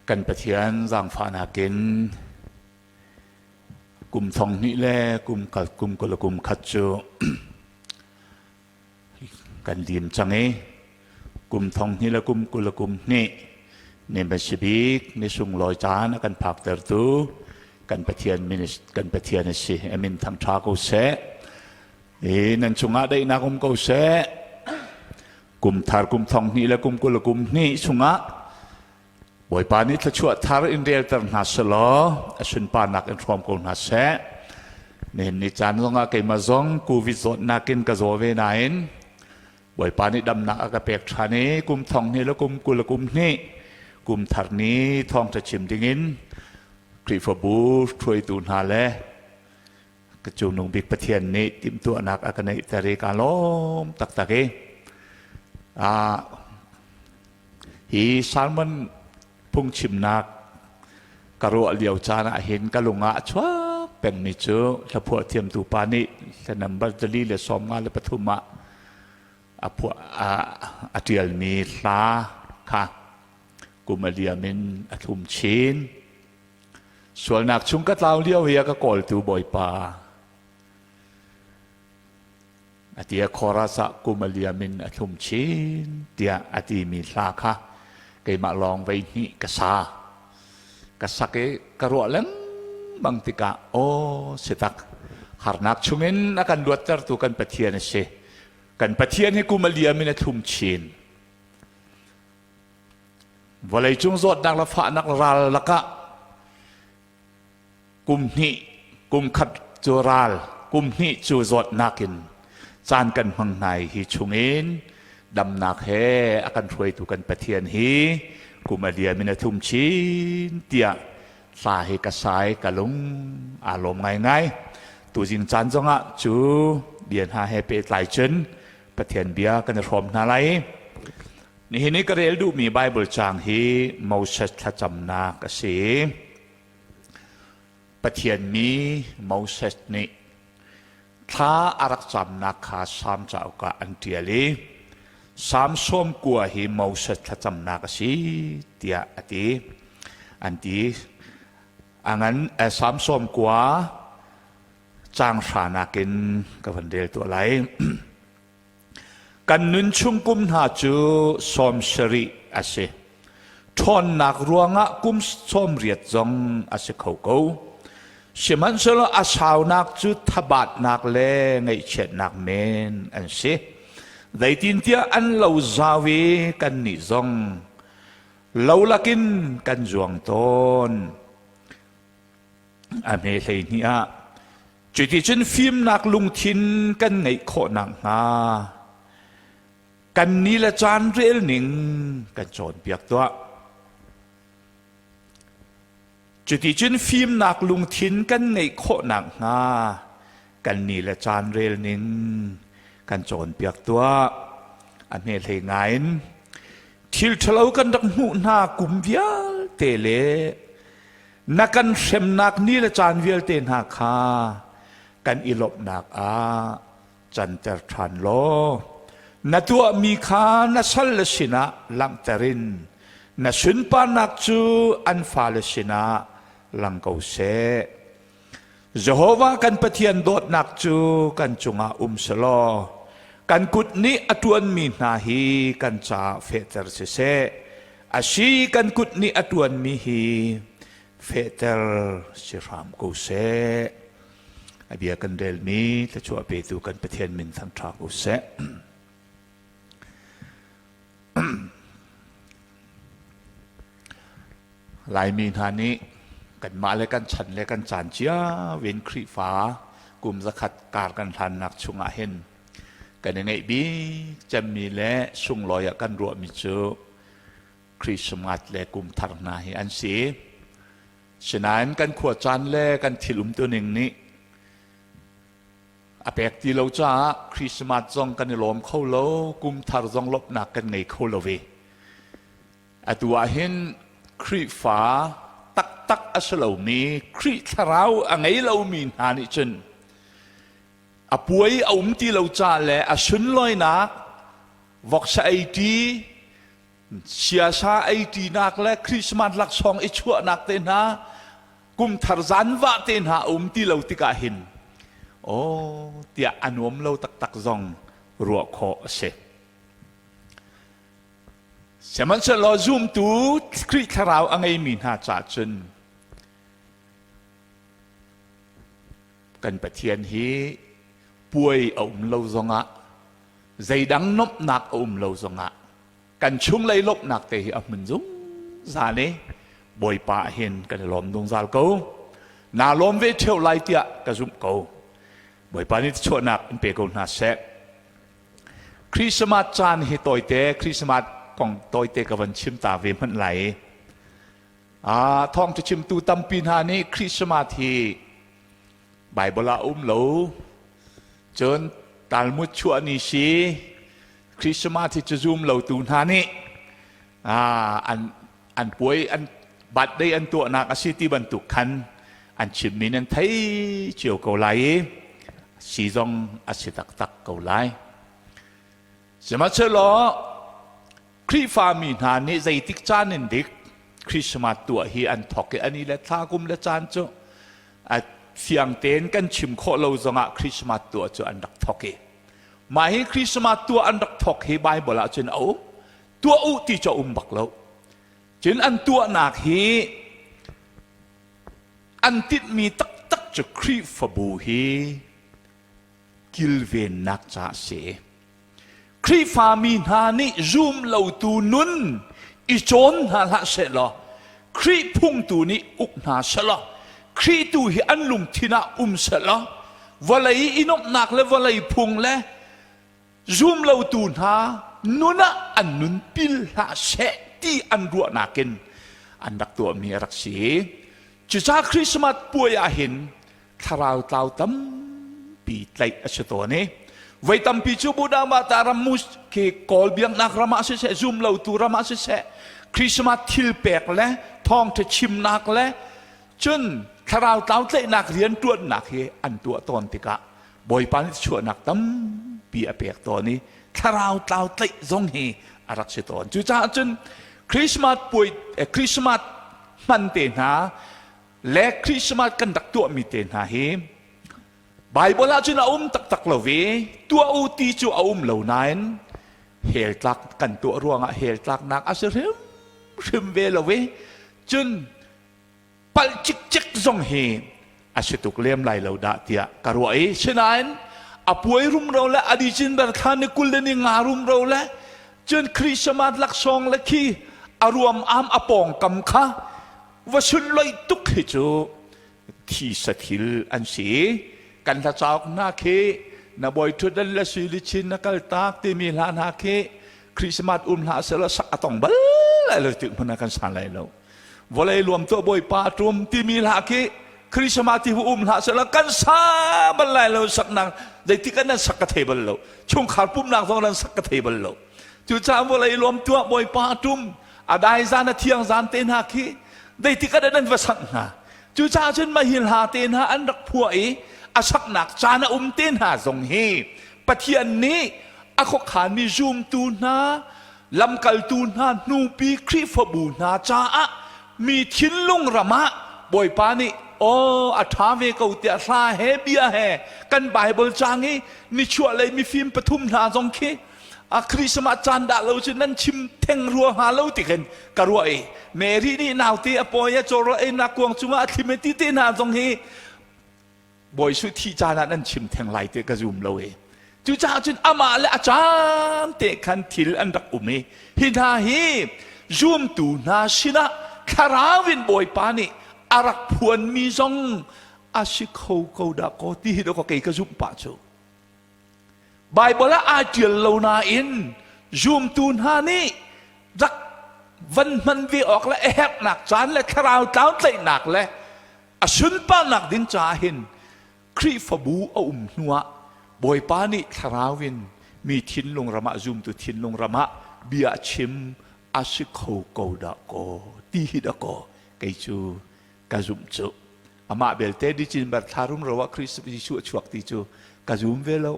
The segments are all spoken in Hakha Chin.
Kan Pathian zaangfahnak in kum thong hnih le kum kum kul kum khat cu kan lim cang i kum thong hnih le kum 20 le kum hnih ni hmasa bik ni sunglawi caan a kan phaktertu kan Pathian kan Pathian a si. A min thangṭha ko seh. I nan chungah daihnak um ko seh. Kum thar kum thong hnih le kum 20 le kum hnih chungah Bawipa nih thluachuah thar in relter hna selaw a sunparnak in hrawm ko hna seh. Nihin ni caan zongah keimah zong COVID zawtnak in ka zaw ve nain Bawipa nih damnak a ka pek ṭhan i kum thong hnih le kum 20 le kum hnih kum thar ni thawngṭha chim dingin Khrihfabu hruaitu hna le ka cungnung bik Pathian nih timhtuahnak a ka neihter i kaa lawm taktak i hi sermon phungchimnak ka ruah lio caan ah hin ka lung ah a chuak pengmi cu hlaphuah thiamtu pa nih hla number 153 ah a phuah a ṭialmi hla kha kum a liam in a thlum chin. Sualnak chung ka tlau lio hi a ka kawltu Bawipa a ti a chorus ah kum a liam in a thlum chin tiah a timi hla kha keimah lawng vei hnih ka sa. Ka sak i ka ruah lengmang tikah aw si tak harnak chungin a kan luattertu kan Pathian a si. Kan Pathian hi kum a liam in a thlum chin. Vawleicung zawtnak le fahnak ral lakah kum hnih kum khat cu ral kum hnih cu zawtnak in caan kan hmang hna hi chungin damnak he a kan hruaitu kan Pathian hi kum a liam in a thum chin tiah hla hi ka sai ka lung aa lawm ngaingai. Tuzing caan zongah cu bia hna he pehtlai cun Pathian bia kan i hrawm hna lai. Nihin i ka rel duhmi Baibal caang hi Moses thlacamnak a si. Pathian mi Moses nih thla a rak camnak kha Salm cauk ah an ṭial i Salm 90 hi Moses thlacamnak a si tiah a ti. An ti. A ngan Salm 90 caang hranak in ka van rel tuah lai. Kan nun chung kum hna cu 70 a si. Ṭhawnnak ruangah kum 80 zong a si kho ko. Sihmanhsehlaw a saunak cu thabatnak le ngaihchiatnak men an si. Zeitintiah an lo zau i kannih zong lo lakin kan zuang tawn. A hme 12 ah cuticun fimnak lungthin kan ngeih khawh nakhnga kan ni le caan rel ning kan cawnpiak tuah. Cuticun fimnak lungthin kan ngeih khawh nakhnga kan ni le caan rel ning kan cawnpiak tuah. A hme hlei ngain thil ṭhalo kan rak hmuh hna kum vialte le Na kan hremnak ni le caan vialte hna kha kan i lawmhnak ah canter ṭhan law na tuahmi kha na salle sinah langhter in na sunparnak cu an fale sinah lang ko seh. Jehovah kan Pathian dawtnak cu kan cungah um selaw kan kut nih a ṭuanmi hna hi kan caah fehter siseh. A si kan kut nih a ṭuanmi hi fehter si hram ko seh. A bia kan relmi thluachuah petu kan Pathian min thangṭha ko seh. Laimi hna nih kanmah le kan chan le kan caan cio in Khrihfa kum zakhat kar kan hlannak chungah hin kan i ngeih bik cemmi le sunglawi ah kan ruahmi cu Christmas le kum thar hna hi an si. Sinain kan khua caan le kan thil umtuning nih a pek ti lo caah Christmas zong kan i lawm kho lo, kum thar zong lawmhnak kan ngei kho lo ve. Atu ah hin Khrihfa taktak a si lomi, Khrih thlarau a ngei lomi hna nih cun a puai a um ti lo ca le a sunlawinak voksa ei ṭi. Siasa ei ṭinak le Christmas laksawng i chuahnak te hna kumthar zanvah te hna a um ti lo tikah hin aw tiah a nuam lo taktak zong ruah khawh a si. Sihmanhsehlaw zumtu Khrih thlarau a ngeimi hna caah cun kan Pathian hi puai a um lo zongah zeidang nomhnak a um lo zongah kan chunglei lawmhnak te hi a hmun zungzal i Bawipa ah hin kan i lawm zungzal ko. Naa lawm ve ṭheo lai tiah ka zumh ko. Bawipa nih chuahnak in pe ko hna seh. Christmas caan hi tawite Christmas kong tawite ka van chim ta ve hmanh lai. Ah thawngṭha chimtu tampi hna nih Christmas hi Bible ah um lo. Cun Talmud chuah ni si Christmas hi cu zum lo tu hna nih an an puai an birthday an tuahnak a si ti bantuk khan an chimmi nan thei cio ko lai i si zong a si taktak ko lai. Sihmanhsehlaw Khrihfami hna nih zeitik caan in dik Christmas tuah hi an thawk i ani le thla kum le caan cu a fiang tein kan chim khawh lo zongah Christmas tuah cu an rak thawk i mah hi Christmas tuah an rak thawk hi Bible ah cun a um tuah u ti cu a um bak lo cun an tuahnak hi an tinhmi taktak cu Khrihfabu hi kilvennak ca a si. Khrihfami hna nih zum lotu nun i cawn hna hlah sehlaw Khrih phungtu nih uk hna sehlaw Khrih tu hi an lungthin ah um sehlaw vawlei i nuamhnak le vawlei phung le zum lotu hna nun ah an nun pil hlah seh ti an ruahnak in an rak tuahmi a rak si. Cucaah Christmas puai ah hin thlarau tlau tampi tlaih a si tawn i voi tampi cu Buddha Mata ram mus khi Kawl biaknak ram ah siseh zum lotu ram ah siseh Christmas thil pek le thawngṭha chimnak le cun thlarau tlau tlaihnak rian ṭuannak hi an tuah tawn tikah Bawipa nih chuahnak tampi a pek tawn i thlarau tlau tlaih zong hi a rak si tawn. Cucaah cun Christmas puai Christmas hman te hna le Christmas kan rak tuahmi te hna hi Bible ah cun a um taktak lo ve tuah u ti cu a um lo nain hell tlak kan tuah ruangah hell tlaknak a si hrim hrim ve lo ve cun palh cikcek zong hi a si tuk lem lai lo dah tiah ka ruah i sinain a puai rumro le a dicin ber thla ni kul le ni nga rumro le cun Christmas laksawng le khi a ruam am a pawngkam kha va sunlawih tuk hi cu thisa thil an si kan hla cauk hna khi na bawi ṭhutdan le sui lichin na kal tak timi hla hna khi Christmas um hlah selaw sak a tong bal lai lo tik hmanh ah kan san lai lo vawlei luam tuah bawipa ṭum timi hla khi Christmas ti hu um hlah selaw kan sa bal lai lo saknak zeitik ah nan sak ka thei bal lo chungkhar pumnak zong nan sak ka thei bal lo cucaah vawlei luam tuah bawipa ṭum a dai zan a thiang zan te hna khi zeitik ah nan va sak hna cucaah cun mah hi hla te hna an rak phuah i a saknak caan a um te hna zong hi Pathian nih a khuakhanmi zumtu hna lamkaltu hna hnupi Khrihfabu hna caah mi thinlung ram ah Bawipa nih aw a ṭha ve ko tiah hla he bia he kan Bible caang i nichuahlei mifim pathum hna zong khi a Christmas caan dah lo cu nan chim theng rua hnga lo ti khin ka ruah i Mary nih naute a pawi a cawr einak kuang cungah a thlim ti te hna zong hi Bawi Su thi caan ah nan chim theng lai te ka zum lo i cucaah cun amah le a caan te khan thil an rak um i hi hna hi zumtu hna sinah thlarau in Bawipa nih a rak phuanmi zong a si kho ko dah kaw ti hi dawh kei ka zumh pah cu Baibal ah aa ṭial lo nain zumtu hna nih rak van hman ve awk le a herhnak caan le thlarau tlautlaihnak le a sunparnak ding caah hin Khrihfabu a um hnuah Bawipa nih thlarau in mi thinlung ram ah zumtu thinlung ram ah bia a chim a si kho ko dah kaw ti hi dah kaw kei cu ka zumh cu amah belte December thla rumro ah Khrist Jesuh a chuak ti cu ka zum ve lo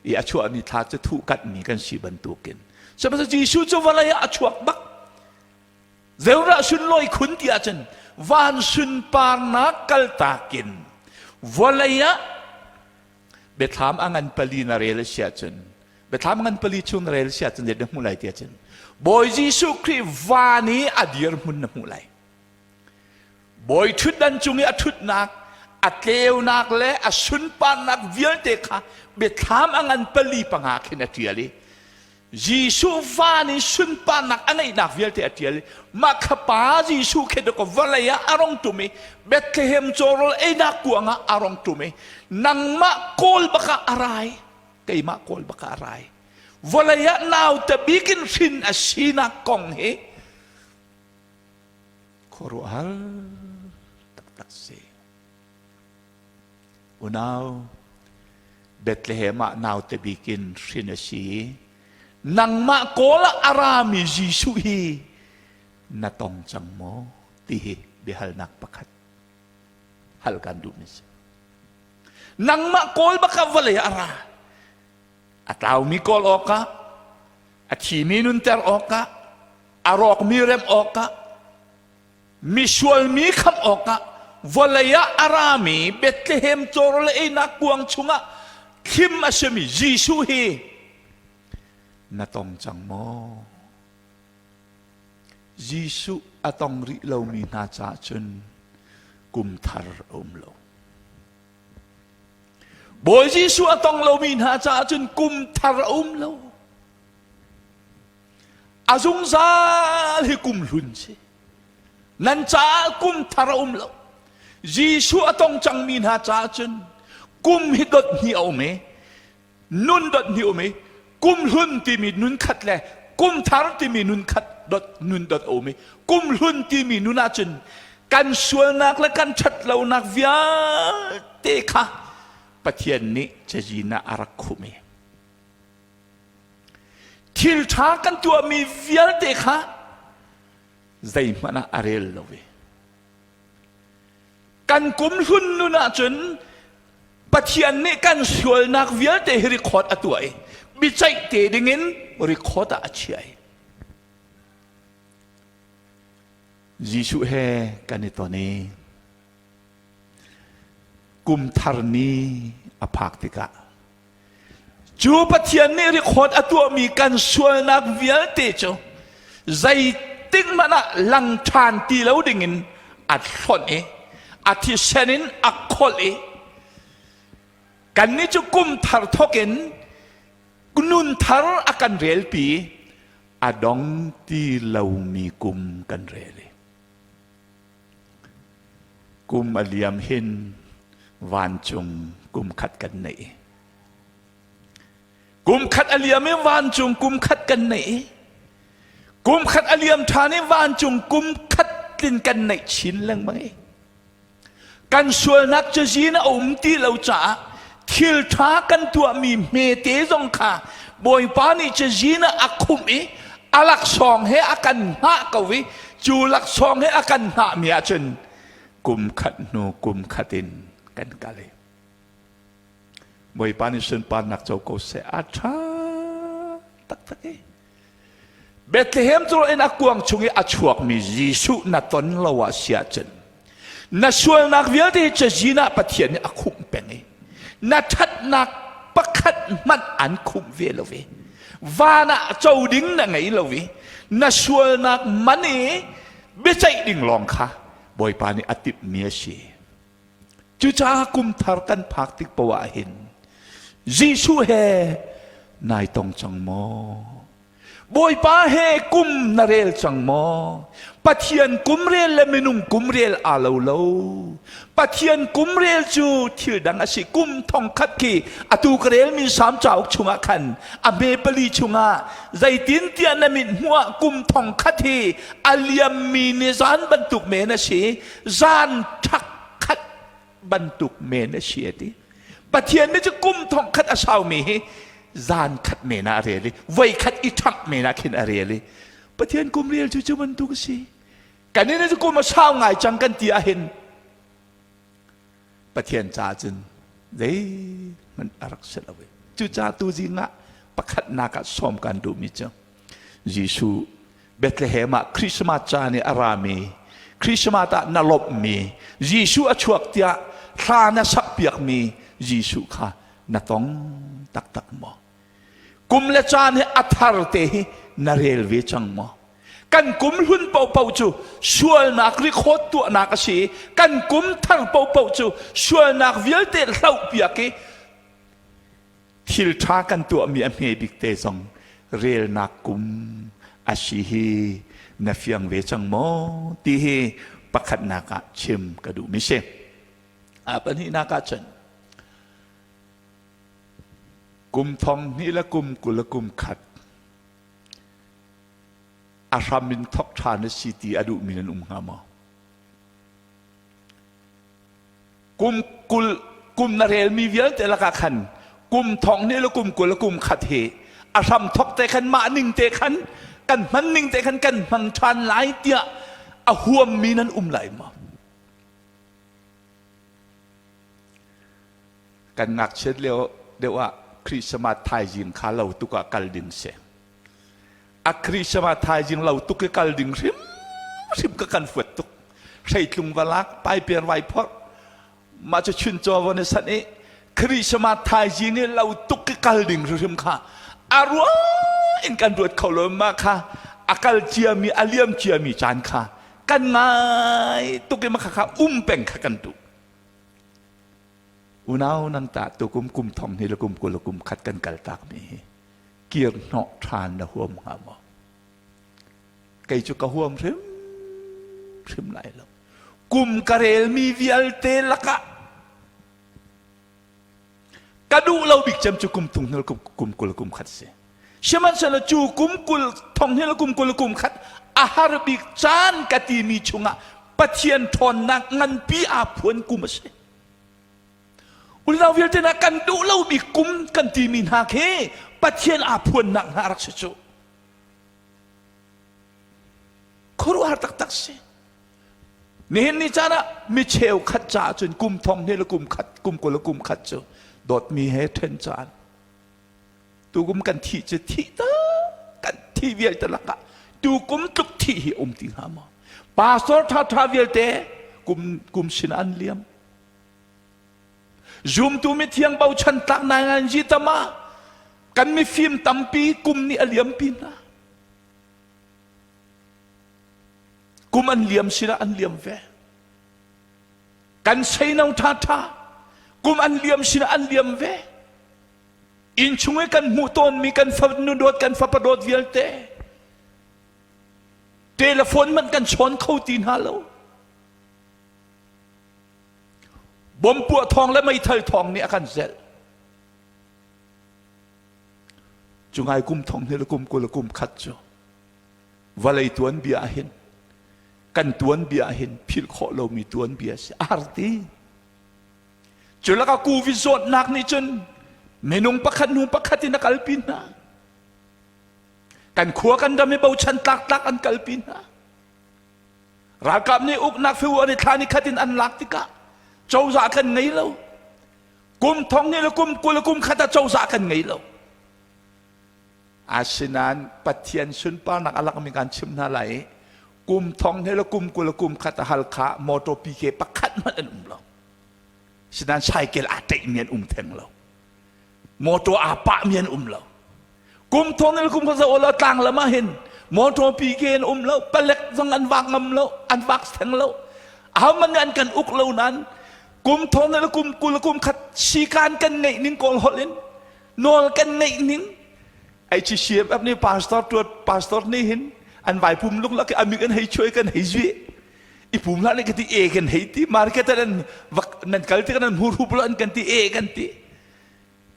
i a chuahmi thla cu thuh kanhmi kan si bantukin sihmanhsehlaw Jesuh cu vawlei ah a chuak bak. Zeurah sunlawi khun ti ahcun van sunparnak kaltak in vawlei ah biathlam a ngan pali na rel a si ahcun biathlam ngan pali chung na rel a si ahcun zei na hmuh lai ti ahcun Bawi Jesuh Khrih van i a dirhmun na hmuh lai. Bawi ṭhutdan cung i a ṭhutnak, a tleunak le a sunparnak vialte kha biathlam a ngan pali panga khin a ṭial i Jesuh van i sunparnak a ngeihnak vialte a ṭial i mah kha pa Jesuh khi dawkaw vawlei ah a rong ṭum i Bethlehem cawrawl einak kuang ah a rong ṭum i nangmah kawl bak ah a rai keimah kawl bak ah a rai vawlei ah naute bik in hrin a sinak kong hi khuaruahhar taktak si. Unau, Bethlehem ah naute bik in hrin a si. Nangmah kawl ah a rami Jesuh hi na tong cang maw? Ti hi biahalnak pakhat hal kan duhmi si. Nangmah kawl bak ah vawlei ah a ra. A tlaumi kawl awkah, a thimi nunter awkah, a rawkmi remh awkah misual mi khamh awkah vawlei ah a rami Bethlehem cawrawl einak kuang chungah thlim a simi Jesuh hi na tong cang maw? Jesuh a tong rih lomi hna caah cun kum thar a um lo. Bawi Jesuh a tong lomi hna caah cun kum thar a um lo. A zungzal hi kum hlun si. Nan caah kum thar a um lo. Jesuh a tong cangmi hna caah cun kum hi dot hnih a um i nun dot hnih um i kum hlun timi nun khat le kum thar timi nun khat dot nun dot a um i kum hlun timi nun ahcun kan sualnak le kan ṭhatlonak vialte kha Pathian nih cazin ah a rak khumh i Thil ṭha kan tuahmi vialte kha zeihmanh ah a rel lo i kan kum hlun nun ahcun Pathian nih kan sualnak vialte hi record a tuah i biaceih te dingin record ah a chiah i Jesuh he kan i ton i kum thar ni a phak tikah Cu Pathian nih record a tuahmi kan sualnak vialte cu zeitik hmanh ah lang ṭhan ti lo dingin a hlonh i a thisen in a kholh i kannih cu kum thar thawk in nun thar a kan relpi a dong ti lomi kum kan rel i Kum a liam hin vancung kum khat kan nei. Kum khat a liam i vancung kum khat kan nei. Kum khat a liam ṭhan i vancung kum khat tlin kan neih chin lengmang i kan sualnak cazin a um ti lo caah thil ṭha kan tuahmi hmete zong kha Bawipa nih cazin ah a khumh i a laksawng he a kan hngah ko i cu laksawng he a kan hngahmi ahcun kum khat hnu kum khat in kan kal i Bawipa nih sunparnak co ko seh a ṭha taktak i Bethlehem cu in a kuang chung i a chuakmi Jesuh na ton lo ah si ahcun na sualnak vialte hi cazin ah Pathian nih a khumh peng i na ṭhatnak pakhat hmanh an khumh ve lo i van ah co ding na ngei lo i na sualnak man i biaceih ding lawng kha Bawipa nih a timhmi a si. Cucaah kum thar kan phak tik poah ah hin Jesuh he nai tong cang maw? Bawipa he kum na rel cang maw? Pathian kum rel le minung kum rel aa lo lo. Pathian kum rel cu thil dang a si. Kum thongkhat khi atu ka relmi Salm cauk chungah khan a hme pali chungah zeitintiah na mit hmuh ah kum thongkhat hi a liammi ni zan bantuk men a si. Zan ṭhak khat bantuk men a si a ti. Pathian nih cu kum thongkhat a saumi hi zan khat men ah a rel i voi khat i ṭhangh men ah khin a rel i Pathian kum rel cu cu bantuk a si. Kan nih cu kum a sau ngai cang kan ti ahhin Pathian caah cun zeihmanh a rak si lo i cucaah tuzing ah pakhatnak ah sawm kan duhmi cu Jesuh. Bethlehem ah Christmas caan i a rami, Christmas ah na lawmhmi, Jesuh a chuak tiah thla na sakpiakmi Jesuh kha na tong taktak maw? Kum le caan hi a thar te hi na rel ve cang maw? Kan kum hlun paohpaoh cu sualnak rikhawt tuahnak a si i kan kum thar paohpaoh cu sualnak vialte hlohpiak i thil ṭha kan tuahmi a hme bik te zong relnak kum a si hi na fiang ve cang maw ti hi pakhatnak ah chim ka duhmi si. A pahnihnak ah cun kum thong hnih le kum 20 le kum khat a hram in thok ṭhan a si ti a duhmi nan um hnga maw? Kum 20 kum na relmi vialte lakah khan kum thong hnih le kum 20 le kum khat hi a hram thok te khan mah ning te khan kan hman ning te khan kan hmang ṭhan lai tiah a huammi nan um lai maw? Kan ngakchiat lio deuh ah Christmas thaizing kha lo tuk ah kal ding si. A Christmas thaizing lo tuk i kal ding hrim hrim ka kan fuat tuk. Hreitlung va lak, paiper vai phorh, mah cu chuncaw von i sanh i Christmas thaizing i lo tuk i kal ding hrim kha a ruah in kan ruat kho lo mah kha a kal ciami a liam ciami caan kha kan ngai tuk i mah kha kha um peng kha kan duh. Unau nang tah tukum kum thong hnih le kum 20 le kum khat kan kal tak mi hi kir hnawh ṭhan na huam hnga maw? Kei cu ka huam hrim hrim lai lo. Kum ka relmi vialte lakah ka duh lo bik cem cu kum tung hnul kum 20 kum khat si. Sihmanhsehlaw cu kum 20 thong hnih le kum 20 kum khat a har bik caan ka timi chungah Pathian ṭhawnnak nganpi aa phuan kum a si. Unau vialte hna kan duh lomi kum kan timi hna khi Pathian aa phuannak hna rak si cu. Khuaruahhar taktak si. Nihin ni caan ah mi cheukhat caah cun kum thong hnih le kum khat, kum 20 le kum khat cu dawtmi he ṭhen caan. Tukum kan thih cu thih ta kan thi vialte lakah tukum tluk thih hi um ti hnga maw? Pastor ṭhaṭha vialte kum kum sin an liam. Zumtu mithiang bochan tlak nai ngan ji tama kan mifim tampi kum nih a liampi hna. Kum an liam sinah an liam ve. Kan seino ṭhaṭha kum an liam sinah an liam ve. Inn chung i kan hmuh tawnmi kan fanu dawt kan fapa dawt vialte telephone hmanh kan chawn kho ti hna lo. Bom puah thawng le meithal thawng nih a kan zelh. Cu ngai kum thong hnih le kum 20 le kum khat cu vawlei tuanbia ah hin kan tuanbia ah hin philh khawh lomi tuanbia si a har ti. Cu lakah COVID zawtnak nih cun minung pakhat hnu pakhat in a kalpi hna. Kan khua kan ram i bochan tlaktlak an kalpi hna. Ralkap nih uknak February thla ni khat in an lak tikah cozah kan ngei lo. Kum thong hnih le kum 20 le kum khat ah cozah kan ngei lo. Asinain Pathian sunparnak a lakmi kan chim hna lai i kum thong hnih le kum 20 le kum khat a Halkha motor PK pakhat hmanh an um lo. Sinain cycle aa ṭeihmi an um theng lo. Motor aa pahmi an um lo. Kum thong le kum khat za tlang lam ah hin motor PK an um lo, palek zong an vak ngam lo, an vak theng lo. Ahohmanh nih an kan uk lo nain kum thong le kum 20 le kum khat sikan kan ngeih ning kawl holh in nawl kan ngeih ning HCMF nih pastor tuat pastor nih hin an vai pum lung lak amik an hei chuai kan hei zui i pum hlah nih ka ti e kan hei ti market an nan kal ti kan hmur hup lo an kan ti e kan ti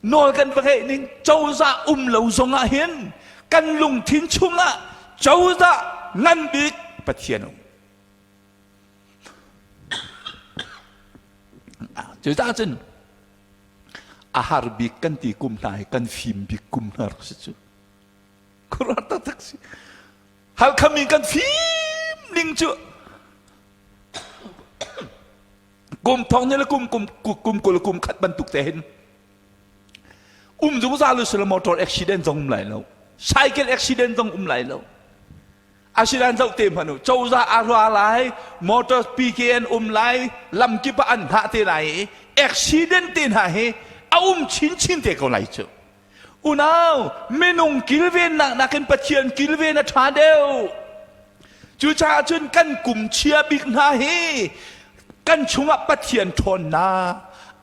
nawl kan va ngeih ning cozah um lo zong ah hin kan lungthin chungah cozah ngan bik Pathian um cucaah cun a har bik kan ti kum hna hi kan fim bik kum hna rak si cu khuaruahhar taktak si Halkha mi kan fim ning cu kum thong ni le kum kum kum 20 kum khat bantuk te hin um zungzal u sila motor accident zong um lai lo cycle accident zong um lai lo. Asinain zoh te hmanh u, cozah a ra lai, motor PKN um lai, lamkip ah an hngah te lai i accident te hna hi a um chinchin te ko lai cu. Unau, minung kilvennak nakin Pathian kilven a ṭha deuh. Cucaah cun kan kum chia bik hna hi kan chungah Pathian ṭhawnnak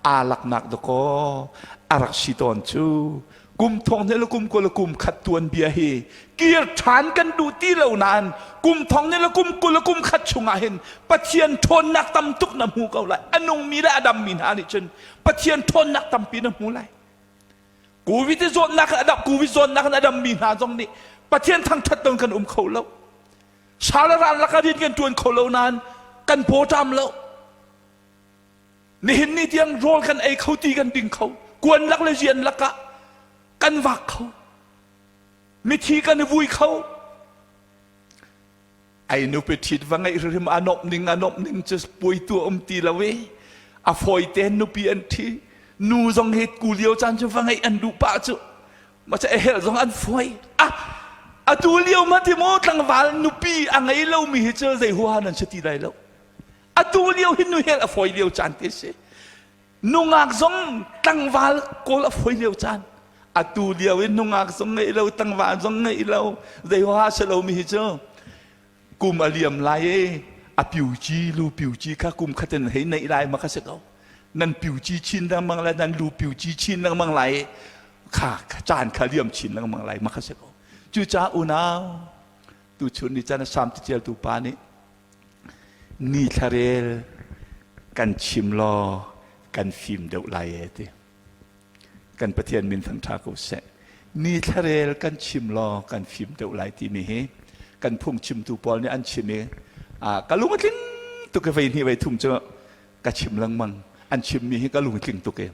aa laknak dakaw a rak si tawn cu. Kum thong hnih le kum 20 le kum khat tuanbia hi kir ṭhan kan duh ti lo nain kum thong hnih le kum 20 le kum khat chungah hin Pathian ṭhawnnak tam tuk na hmu ko lai. A nungmi le a dammi hna nih cun Pathian ṭhawnnak tampi na hmu lai. Covid zawtnak in a dam Covid zawtnak in a dammi hna zong nih Pathian thangṭhat ton kan um kho lo. Sal ral lakah rian kan ṭuan kho lo nain kan pawṭam lo. Nihin ni tiang rawl kan ei kho ti kan ding kho. Kuan lak le rian lakah kan vak kho. Mithi kan i vui kho. Ai nupi ṭhit va ngeih hrimhrim a nomh ning a nomh ning cu puaitu a um ti lo i a fawi tein nupi an ṭhi. Nu zong hi ku lio caan cu va ngeih an duh pah cu. Ma ca helh zong an fawi. Ah, atu lio ma ti maw tlangval nupi a ngei lomi hi cu zei huaha nan si ti lai lo. Atu lio hi nu helh a fawi lio caan te si. Nungak zong tlangval kawl a fawi lio caan. Atu lio in nungak zong ngeih lo, tlangval zong ngeih lo, zei huaha si lomi hi cu kum a liam lai i a piuci lu piuci kha kum khat in hei neih lai ma kha si ko. Nan piuci chin lengmang lai, nan lu piuci chin lengmang lai i kha caan kha liam chin lengmang lai ma kha si ko. Cucaah unau, tuchun ni caan a sam catialtu pa nih Ni thlarel kan chim law kan fim deuh lai e ti. Kan Pathian min thangṭha ko seh. Ni thlarel kan chim law kan fim deuh lai timi hi kan phungchimtu pawl nih an chim i ka lung a tling tuk i vei hnih vei thum cu ka chim lengmang. An chimmi hi ka lung tling tuk i.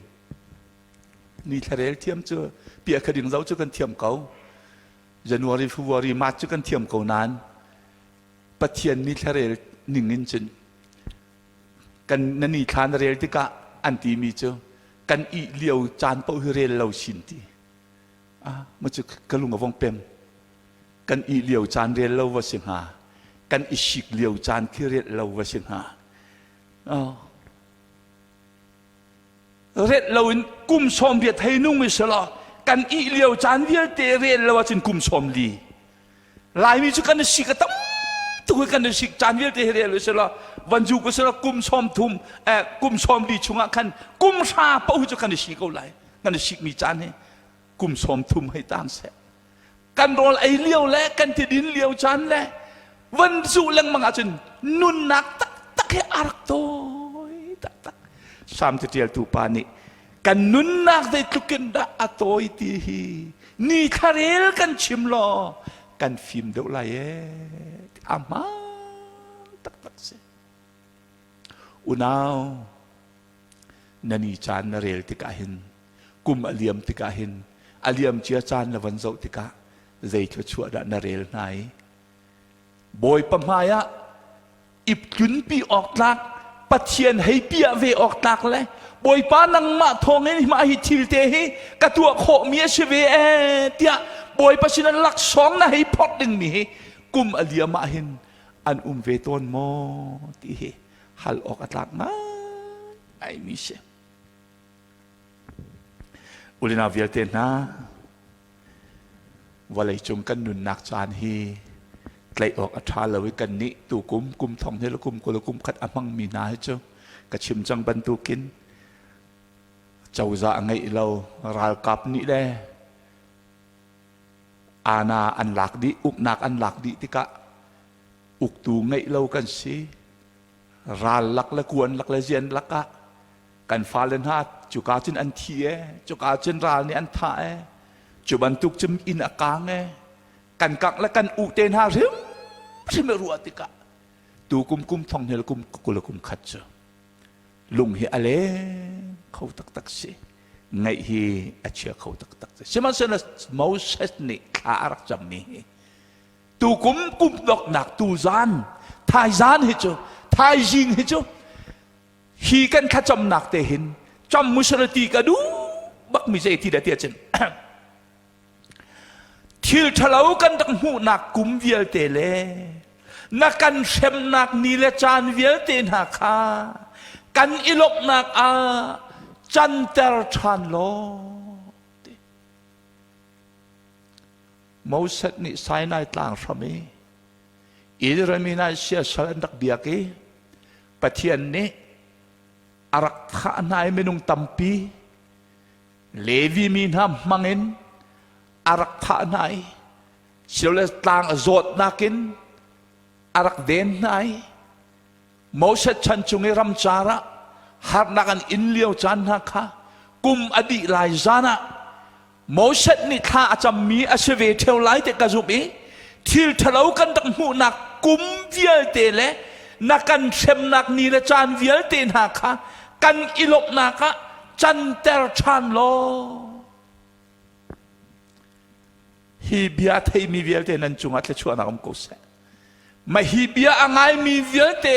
Ni thlarel thiam cu piah kha ding zo cu kan thiam ko. January, February, March cu kan thiam ko nain Pathian ni thlarel ning in cun kan na ni thla na rel tikah an timi cu kan ih lio caan paoh hi rel lo sin ti ah ma cu ka lung a vong pem kan ih lio caan rel lo va si hnga kan i sik lio caan khi rel lo va si hnga oh. Ret loin kum 80 hei nung i selaw kan ih lio caan vialte rel lo ahcun kum 40 Laimi cu kan i sik a tam tuk i kan i sik caan vialte hi rel u selaw vanzu ku selaw kum 30 eh, kum 40 chungah khan kum hra paoh cu kan i si ko lai kan i sikmi caan hi kum 30 hei tang seh kan rawl ei lio le kan tidin lio caan le van zuh lengmang ahcun nunnak taktak hi a rak tawi taktak Salm catialtu pa nih kan nunnak zeitluk in dah a tawi ti hi ni thlarel kan chim law kan fim deuh lai ee a hmaan taktak si unau na ni caan na rel tikah hin kum a liam tikah hin a liam cia caan na van zoh tikah zei thluachuah dah na rel hna i Bawipa hmai ah ip tlunpi awk tlak Pathian hei piah ve awk tlak le Bawipa nangmah thawngin mah hi thil te hi ka tuah khawhmi a si ve ee tiah Bawipa sin ah laksawng na hei phorh dingmi hi kum a liam ah hin an um ve tawn maw ti hi hal awk a tlak ngai mi si. Ulinau vialte hna, vawleicung kan nunnak caan hi tlaih awk a ṭha lo i kan nih tukum kum thong he le kum 20 le kum khat a hmangmi hna hi cu ka chim cang bantukin cozah ngeih lo ralkap nih le ana an lak dih uknak an lak dih tikah uktu ngeih lo kan si ral lak le kuan lak le zian lak ah kan fale hna cuka cun an thi e cuka cun ral nih an thah e cu bantuk cun inn a kang e kan kangh le kan u te hna hrim hrim ruah tikah tu kum kum thong hel kum kul kum khat cu lung hi a leng kho taktak si ngaih hi a chia kho taktak si sihmanhsehlaw Moses nih thla a rak cammi hi tukum kum doknak tu zan thaizan hi cu thaizing hi cu hi kan thlacamnak te hin cam musarati ka duh bak mi zei ti dah tiah cun. Thil ṭhalo kan rak hmuhnak kum vialte le na kan hremnak ni le caan vialte hna kha kan i lawmhnak ah canter ṭhan law. Moses nih Sinai tlang hram i Israel mi hna siasal an rak biak i Pathian nih a rak thah hna i minung tampi Levi mi hna hmangin a rak thah hna i silole tlang a zawtnak in a rak den hna i Moses chan chung i ramcar ah harnak an in lio caan hna kha kum a dih lai zan ah Moses nih thla a cammi a si ve ṭheo lai ti ka zumh i thil ṭhalo kan rak hmuhnak kum vialte le na kan hremnak ni le caan vialte hna kha kan i lawmhnak ah canter ṭhan law hi bia theimi vialte nan cungah thluachuahnak um ko seh. Mah hi bia a ngaimi vialte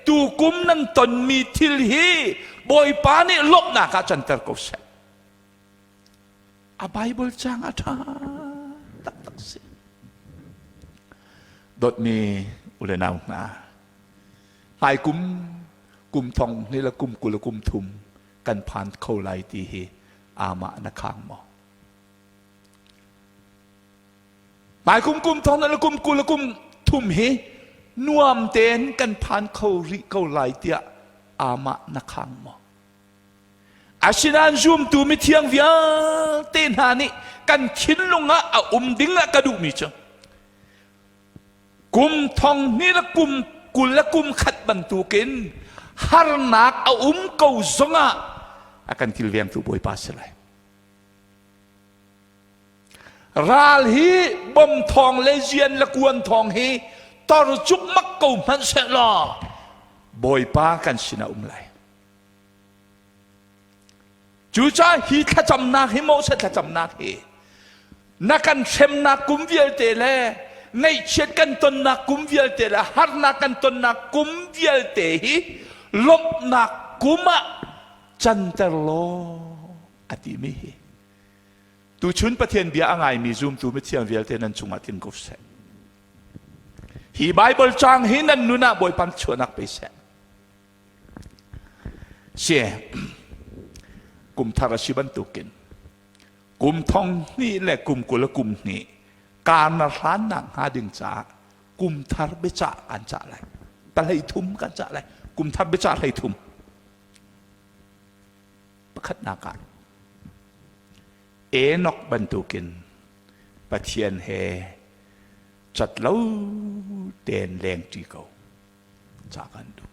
tukum nan tonmi thil hi Bawipa nih lawmhnak ah canter ko seh. A Bible cang a ṭha taktak si. Dawtmi u le nau hna, hmaikum kum thong hnih le kum 20 le kum thum kan phan kho lai ti hi amah na khang maw? Hmaikum kum thong le kum 20 le kum thum hi nuam tein kan phan kho rih ko lai tiah amah na khang maw? Asinain zumtu mithiang vialte hna nih kan thinlung ah a um ding ah ka duhmi cu kum thong hnih le kum 20 le kum khat bantukin harnak a um ko zongah a kan kilvengtu Bawipa si lai. Ral hi bom thawng le zian le kuan thawng hi tor cukmak ko hmanh seh law Bawipa kan sinah um lai. Cucaah hi thlacamnak hi Moses thlacamnak hi na kan hremnak kum vialte le ngaihchiat kan tonnak kum vialte le harnak kan tonnak kum vialte hi lawmhnak kum ah canter law a timi hi tuchun Pathian bia a ngaimi zumtu mithiang vialte nan cungah tling ko seh. Hi Bible caang hi nan nun ah Bawipa chuahnak pe seh. Si kum thar a si bantukin kum thong hnih le kum 20 le kum hnih kar na hlannak hnga ding caah kum thar biacah kan cah lai. Pahlei thum kan cah lai. Kum thar biacah hlei thum. Pakhatnak ah Enoch bantukin Pathian he cat lo tein lengṭi ko. Ca kan duh.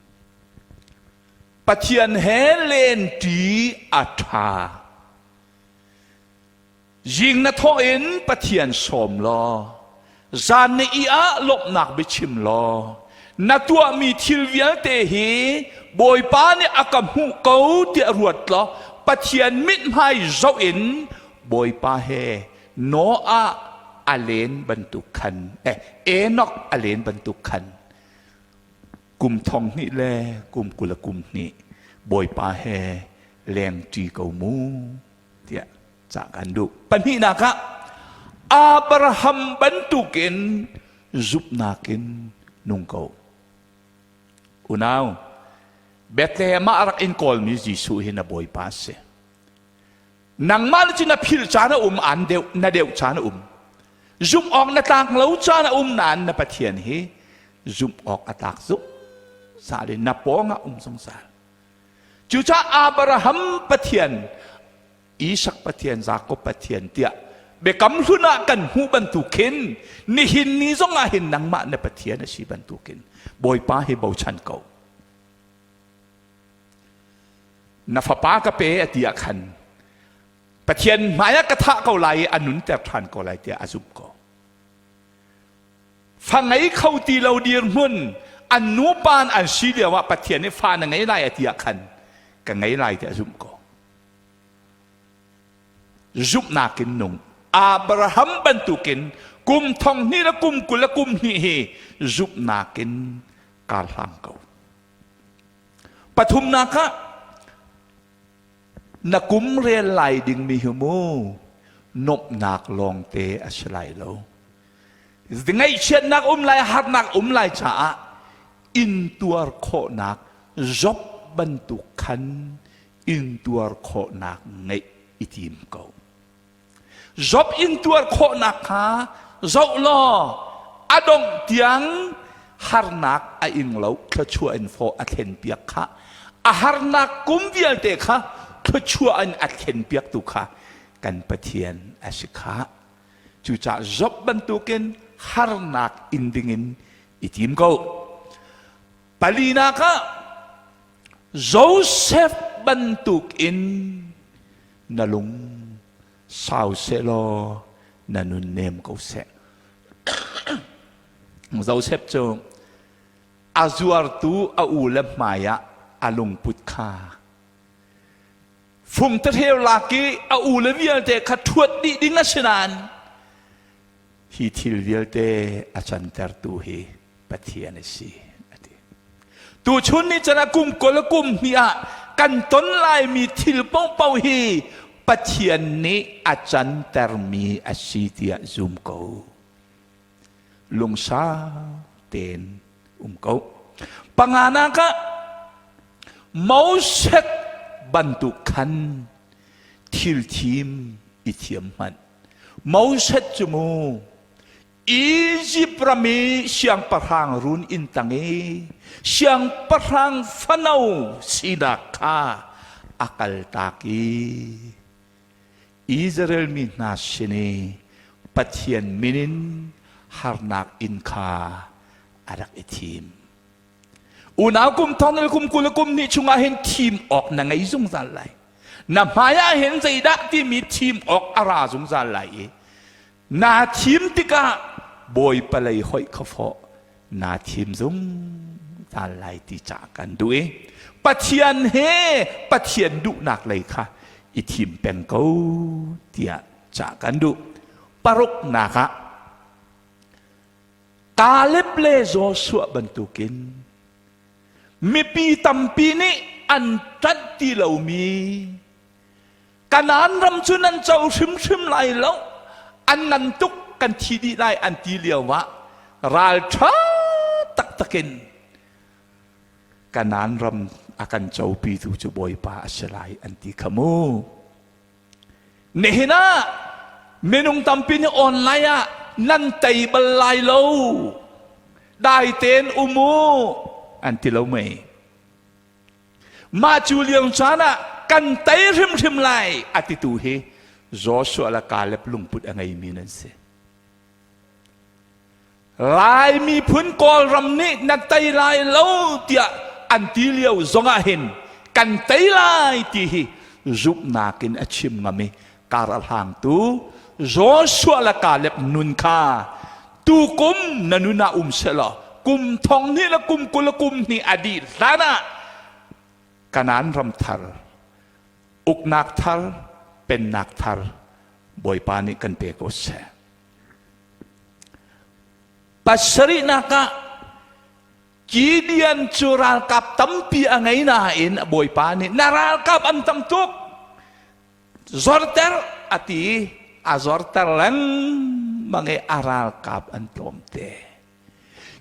Pathian he lenṭi a ṭha. Zing na thawh in Pathian sawm law, zan na i ah lawmhnak biachim law, na tuahmi thil vialte hi Bawipa nih a ka hmuh ko tiah ruat law, Pathian mithmai zoh in Bawipa he Noah a len bantuk khan, eh, Enoch a len bantuk khan kum thong hnih le kum 20 le kum hnih Bawipa he lengṭi ko mu tiah cah kan duh. Pahnihnak ah Abraham bantukin zumhnak in nung ko. Unau, Bethlehem ah a rak in kawlmi Jesuh hi na Bawipa a si. Nangmah le cu na philh caan a um, an deuh, na deuh caan a um. Zumh awk na tlak lo caan a um nain na Pathian hi zumh awk a tlak zungzal in na pawng ah um zungzal. Cucaah Abraham Pathian, Isak Pathian, Jakob Pathian tiah biakam hlun ah kan hmuh bantuk khin nihin ni zong ah hin nangmah na Pathian a si bantukin Bawipa hi bochan ko. Na fapa ka pe a ti ah khan Pathian hmai ah ka thah ko lai i a nunter ṭhan ko lai tiah a zumh ko. Fa ngei kho ti lo dirhmun an nupa an si lio ah Pathian nih fa na ngei lai a ti ah khan ka ngei lai tiah a zumh ko. Zumhnak in nung. Abraham bantukin kum thong hnih le kum 20 le kum hnih hi zumhnak in kar hlang ko. Pathumnak ah na kum rel lai dingmi hi mu. Nuamhnak lawngte a si lai lo. Ngaihchiatnak um lai, harnak um lai caah intuar khawhnak Job bantuk khan intuar khawhnak ngeih i tim ko. Job intuar khawhnak kha zoh law a dongh tiang harnak a ing lo thluachuah in fawh a thlenpiak kha a harnak kum vialte kha thluachuah in a thlenpiaktu kha kan Pathian a si kha. Cucaah Job bantukin harnak in dingin i tim ko. Palinak ah Joseph bantukin na lung sau seh law na nun nem ko seh. Joseph cu a zuartu a u le hmai ah a lungput kha fung tahreu lak i a u le vialte kha ṭhuat dih ding a si nain hi thil vialte a cantertu hi Pathian a si a ti. Tuchun ni chan ah kum kul kum hnih ah kan ton laimi thil paohpaoh hi Pathian nih a cantermi a si tiah zum ko. Lungsau tein um ko. Panganak ah Moses bantuk khan thil thim i thiam hmanh. Moses cu mu Izipt ram i siangpahrang run inn tang i siangpahrang fano sinak kha a kaltak i Israel mi hna sin i Pathian min in harnak inn kha a rak i thim. Unau kum thong le kum 20 le kum hnih chungah hin thim awk na ngei zungzal lai. Na hmai ah hin zeidah timi thim awk a ra zungzal lai i Naa thim tikah Bawipa lei hoih kha fawh naa thim zungzal lai ti caah kan duh i Pathian he Pathian duhnak lei kha i thim peng ko tiah cah kan duh. Paruknak ah Kaleb le Joshua bantukin mipi tampi nih an ṭanh ti lomi Kanaan ram cu nan co hrimhrim lai lo, an ngan tuk kan thi dih lai an ti lio ah ralṭha taktak in Kanaan ram a kan copitu cu Bawipa a si lai an ti kha mu. Nihin ah minung tampi nih online ah nan tei bal lai lo, dai tein um u an ti lo mei. Mah cu lio caan ah kan tei hrimhrim lai a titu hi Joshua le Caleb lungput a ngeimi nan si. Lai miphun Kawlram nih na tei lai lo tiah an ti lio zongah hin kan tei lai ti hi zumhnak in a chim ngam i kar a hlangtu Joshua le Caleb nun kha tukum na nun ah um selaw kum thong hnih le kum 20 le kum hnih a dih hlan ah Kanaan ram thar uknak thar pennak thar Bawipa nih kan pe ko seh. Pasarihnak ah Gideon cu ralkap tampi a ngei nain Bawipa nih na ralkap an tam tuk zorter a ti a zorter lengmang i a ralkap an tlawmte.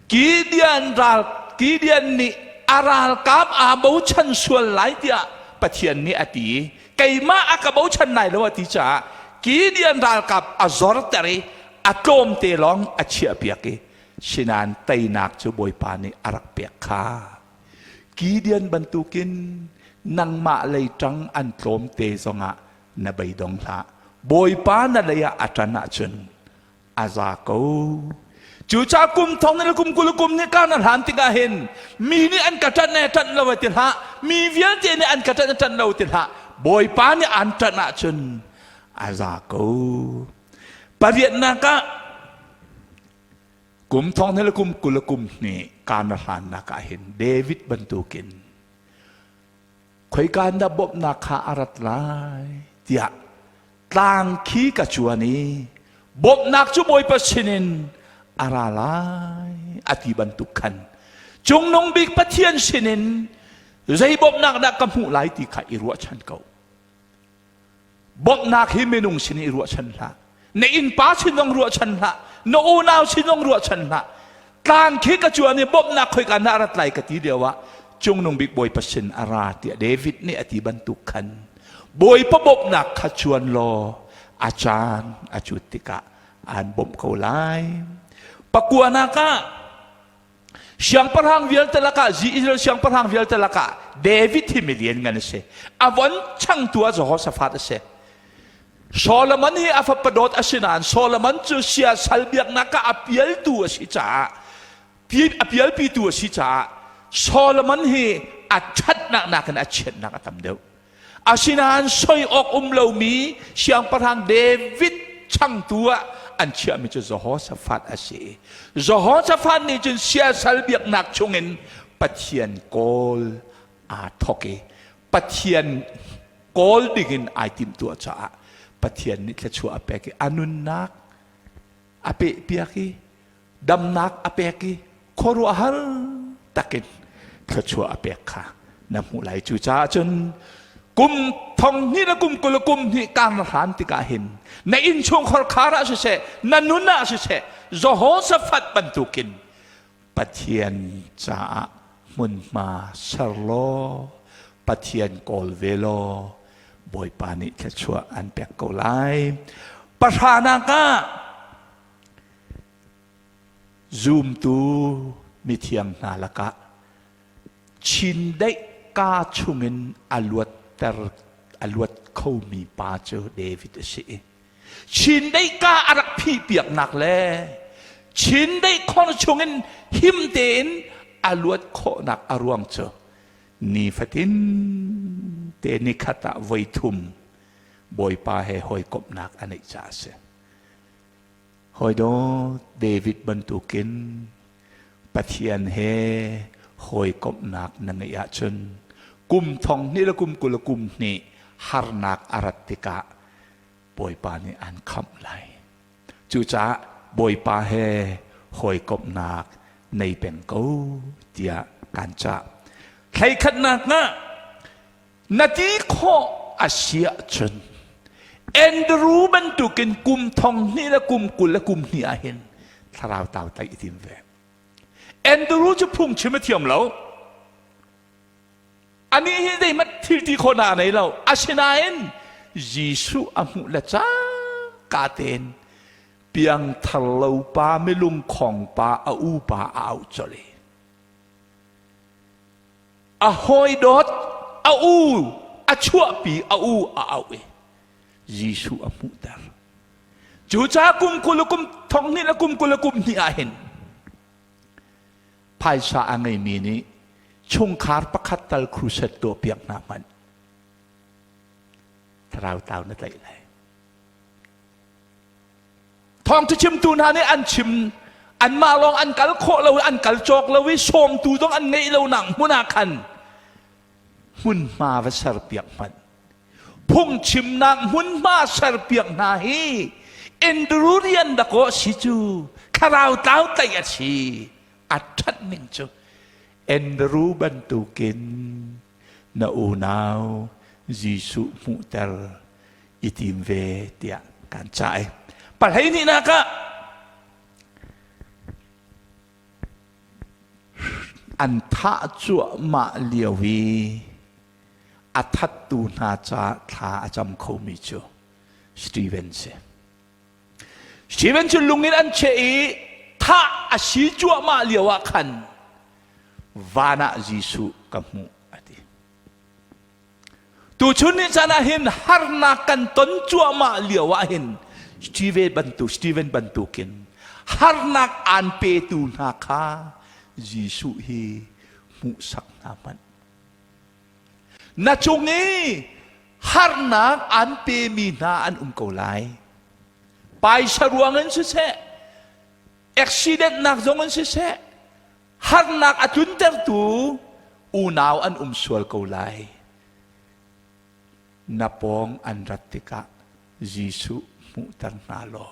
Gideon ral Gideon nih a ralkap aa bochan sual lai tiah Pathian nih a ti i keimah a ka bochan lai lo a ti caah Gideon ralkap a zorter i a tlawmte lawng a chiahpiak i sinain teinak cu Bawipa nih a rak pek kha. Gideon bantukin nangmah lei ṭang an tlawmte zongah na beidong hlah. Bawipa na lei ah a ṭan ahcun a za ko. Cucaah kum thong le kum 20 kum nih kar na hlan tikah hin mi nih an ka ṭanh e ṭanh lo ti hlah, mi vialte nih an ka ṭanh e ṭanh lo ti hlah. Bawipa nih an ṭanh ahcun a za ko. Pariatnak ah kum thong le kum 20 le kum hnih kar na hlannak ah hin David bantukin khoika in dah bawmhnak kha a rat lai tiah tlang khi ka cuan i bawmhnak cu Bawipa sinin a ra lai a ti bantuk khan cungnung bik Pathian sinin zei bawmhnak dah ka hmuh lai ti kha i ruahchan ko. Bawmhnak hi minung sin i ruahchan hlah. Na innpa sin zong ruahchan hlah. Na unau sin zong ruahchan hlah. Tlang khi ka cuan i bawmhnak khoika na rat lai ka ti lio ah Cungnung bik Bawipa sin a ra tiah David nih a ti bantuk khan Bawipa bawmhnak kha cuan law a caan a cut tikah aan bawmh ko lai. Pakuanak ah Siangpahrang vialte lakah Israel siangpahrang vialte lakah David hi milian ngan a si. A von changtu ah Jehoshaphat a si. Solomon hi a fapa dawt a si nain Solomon cu siasal biaknak ah a pialtu a si caah a pialpitu a si caah Solomon hi a ṭhatnak nakin a chiatnak a tam deuh. Asinain soi awk um lomi siangpahrang David changtu ah an chiahmi cu Jehoshaphat a si. Jehoshaphat nih cun siasal biaknak chungin Pathian kawl aa thawk i Pathian kawl dingin ai timhtuah caah Pathian nih thluachuah a pek i a nunnak a pehpiak i damnak a pek i khuaruahhar takin thluachuah a pek kha na hmuh lai. Cucaah cun kum thong hnih le kum 20 le kum hnih kar na hlan tikah hin na innchungkhar khar ah siseh na nun ah siseh Jehoshaphat bantukin Pathian caah hmunhma ser law Pathian kawl ve law Bawipa nih thluachuah an pek ko lai. Pahranak ah Zumtu mithiang hna lakah chindeih kaa chungin a luatter a luat khomi pa cu David a si i chindeih kaa a rak phihpiaknak le chindeih khor chungin him tein a luat khawhnak a ruang cu nifatin te nikhat ah voi thum Bawipa he hawikomhnak a neih caah a si. Hawidaw David bantukin Pathian he hawikomhnak na ngeih ahcun kum thong hnih le kum 20 le kum hnih harnak a rat tikah Bawipa nih aan khamh lai. Cucaah Bawipa he hawikomhnak nei peng ko tiah kaan cah. Thleikhatnak ah Na ti khawh a si ahcun Andrew bantukin kum thong hnih le kum 20 le kum hnih ah hin thlarau tau tlaih i tim ve. Andrew cu phungchim a thiam lo. Anih hi zeihmanh thil ti khawhnak a nei lo. Asinain Jesuh a hmuh le cangka tein piangthar lo pa milung khong pa a u pa a auh colh i A hawi dawt a u a chuahpi a u a auh i Jesuh a hmuhter. Cucaah kum 20 le kum thong hnih le kum 20 le kum hnih ah hin phaisa a ngeimi nih chungkhar pakhat tal crusade tuahpiak hna hmanh thlarau tlau na tlaih lai. Thawngṭha chimtu hna nih an chim anmah lawng an kal khawh lo i an kal cawk lo i sawmtu zong an ngeih lonak hmun ah khan hmunhma va serpiak hmanh. Phungchimnak hmunhma serpiak hna hi Andrew rian dakaw a si cu thlarau tlau tlaih a si a ṭhat ning cu Andrew bantukin na unau Jesuh hmuhter i tim ve tiah kan cah i pahleihnihnak ah an thah cuahmah lio i a thattu hna ca thla a cam khomi cu Stephen si. Stephen cu lung in an cheh i thah a si cuahmah lio ah khan van ah Jesuh ka hmuh a ti. Tuchun ni caan ah hin harnak kan ton cuahmah lio ah hin Stephen bantuk Stephen bantukin harnak aan petu hna kha Jesuh hi hmuhsak hna hmanh. Na cung i harnak aan pemi hna an um ko lai. Paisa ruang in siseh, accident nak zong in siseh, harnak a tluntertu unau an um sual ko lai. Na pawng an rat tikah Jesuh hmuhter hna law.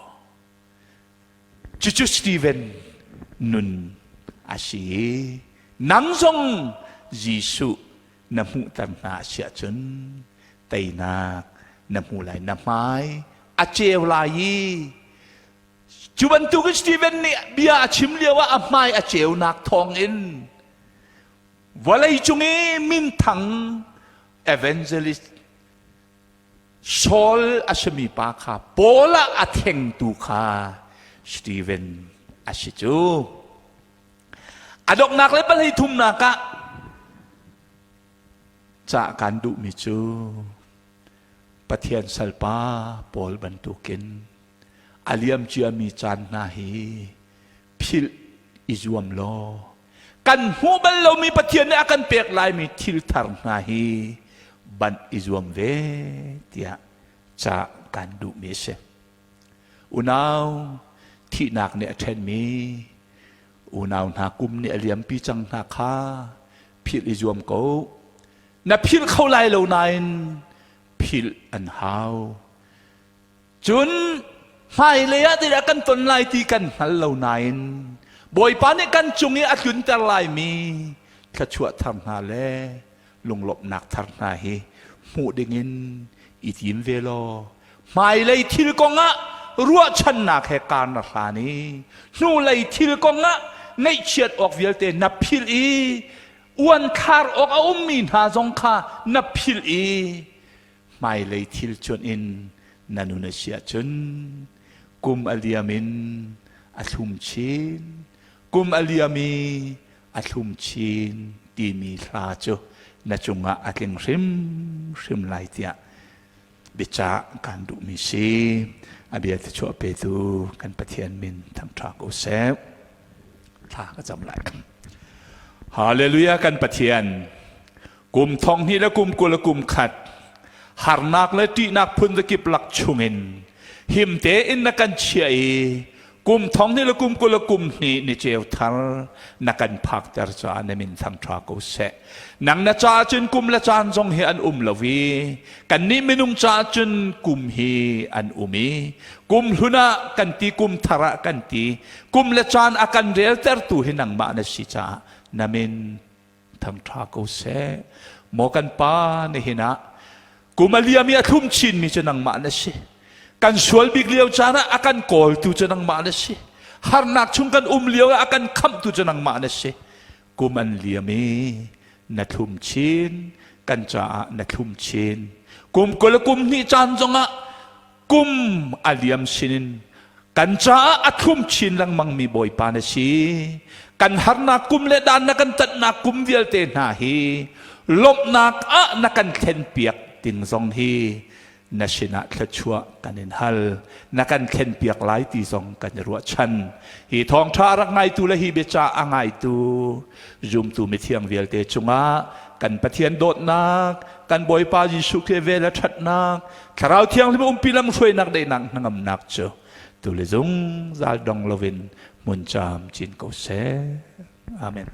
Cucu Stephen nun a si. Nang zong Jesuh na hmuhter hna a si ahcun teinak Na hmu lai, na hmai a ceu lai i cu bantukin Stephen nih bia a chim lio ah a hmai a ceunak thawngin vawlei cung i minthang evangelist Saul a simi pa kha Paul ah a thlengtu kha Stephen a si cu. A donghnak le pahlei thumnak ah cah kan duhmi cu Pathian salpa Paul bantukin a liam ciami caan hna hi philh i zuam law kan hmuh bal lomi Pathian nih a kan pek laimi thil thar hna hi banh i zuam ve tiah ca kan duhmi a si. Unau thihnak nih a ṭhenmi unau hna kum nih a liampi cang hna kha philh i zuam ko. Na philh kho lai lo nain philh an hau. Cun hmailei ah zeidah kan ton lai ti kan hngal lo nain Bawipa nih kan cung i a tlunter laimi thluachuah thar hna le lunglawmhnak thar hna hi hmuh dingin i tim ve law hmailei thil kongah ruahchannak he kar na hlan i hnulei thil kongah ngaihchiat awk vialte na philh i uanthlar awk a ummi hna zong kha na philh i hmailei thil cuanh in na nun a si ahcun kum a liam in a thlum chin kum a liam i a thlum chin timi hla cu na cungah a tling hrimhrim lai tiah biacah kan duhmi si. A bia thluachuah petu kan Pathian min thangṭha ko seh. Thla ka cam lai. Hallelujah kan Pathian. Kum thong hnih le kum 20 le kum khat harnak le ṭihnak phun zakip lak chungin him tein na kan chiah i kum thong hnih le kum 20 le kum hnih ni ceu thar na kan phakter caah na min thangṭha ko seh. Nang na caah cun kum le caan zong hi an um lo i kannih minung caah cun kum hi an um i kum hlun ah kan ti kum thar ah kan ti kum le caan a kan reltertu hi nangmah na si caah na min thangṭha ko seh. Maw kan pa nihin ah kum a liam i a thlum chinmi cu nangmah na si. Kan sual bik lio caan ah a kan kawltu cu nangmah na si. Harnak chung kan um lio ah a kan khamhtu cu nangmah na si. Kum an liam i na thlum chin, kan caah na thlum chin. Kum 20 kum hnih caan zongah kum a liam sinin kan caah a thlum chin lengmangmi Bawipa na si. Kan harnak kum le dan na kan tatnak kum vialte hna hi lawmhnak ah na kan thlenpiak ding zong hi na sinah thluachuah kan in hal. Na kan thlenpiak lai ti zong kan i ruahchan. Hi thawngṭha rak ngaitu le hi biacah a ngaitu zumtu mithiang vialte cungah kan Pathian dawtnak, kan Bawipa Jesuh Khrih vel a ṭhatnak, Thlarau Thianghlim umpi lamhruainak daihnak hnangamnak cu tu le zungzal dong loin hmun caam cin ko seh. Amen.